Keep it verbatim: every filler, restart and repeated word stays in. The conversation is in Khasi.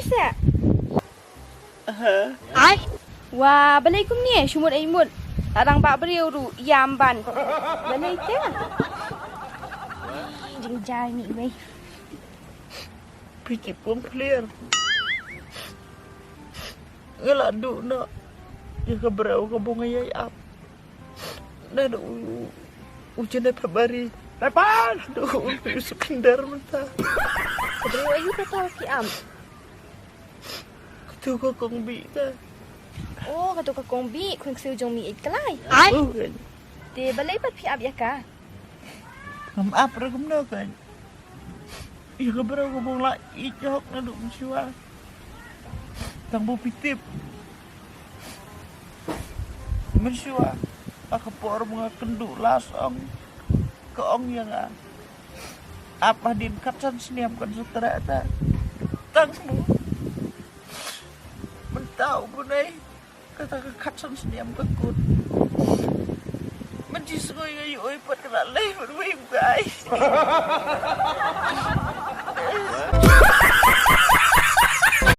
Sa. Aha. Ai. Wa, balei kumne, shu mut ai mut. Tadang ba briew ruh ïam ban. Balei te? Jingjai ni wei. Phi tip pum clear. Nga la duh noh ïa ka briew kaba nga ïai ap. Naduh u, u January, February. Lepas naduh u, u September mynta. Ka briew aïu kata ba phi ap? Katu ka kong Bih ta. Oh, katu ka kong Bih, khun ksiew jong Mei Ïeit Klai. Ai. Oh, kan. Te balei pat phi ap ïa ka? Ngam ap ruh kumno kan. Ïa ka briew kaba nga la ïeit hok naduh mynshuwa. Tang ba phi tip. Mynshuwa, ha ka por ba nga kynduh last ong, ka ong ïa nga, ap hadien khatsan snem kan sa treh ta. Tang ba mynta u bnai, kata ka khatsan snem ka kut. Mynta sngew nga ïohi pat ka la leh bad wei u guy.